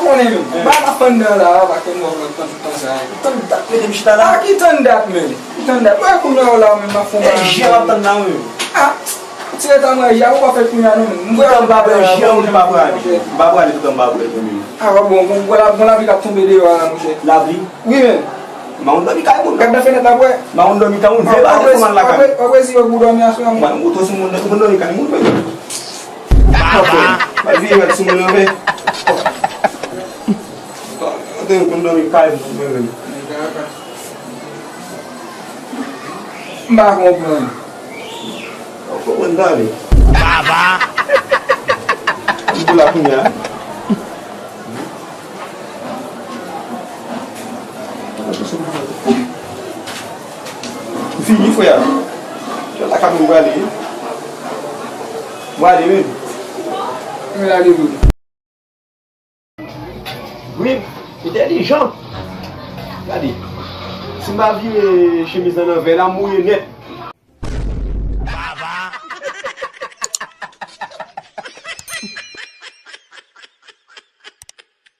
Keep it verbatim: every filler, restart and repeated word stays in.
Konnen menm. Ba la fann nan la, pa ke mwen pran tan, tan sa. Tann dat, mete m chita la. Ah, ki tann dat menm? Ki tann dat? Mwen kounye a la menm, m ap fè yon bagay. E jè m ap tann la, wi. Ah, ti reta mwen, jè ou pa fè kounye a non menm. Toutan m pa bwè jè, m pa prale. M pa prale toutan m pa bwè, zanmi m. Ah, bon, bon, bon, la, bon, lapli k ap tonbe deyò a la, monchè. Lapli? Wi, menm. Mawoun dòmi kay moun. Gad nan fenèt la, bwè. Mawoun dòmi kay moun. Veye pa te fè mal lakay. Wap rezi yo pou dòmi aswè a, mwen. Mwen, ou tou sou moun, moun dòmi kay moun, bwè. Papa. Mwen veye wè sou moun anvè. Ou te moun dòmi kay moun, bwè. M pa konprann. Ou konprann tande? Baba! M pou la kounye a. M fini, frè. Jan lakay mwen prale. Mwen ale menm. Mwen lage vre. Wi, entèlijan. Gade. Si m pa vire chemiz lan nan vè la, m mouye nèt.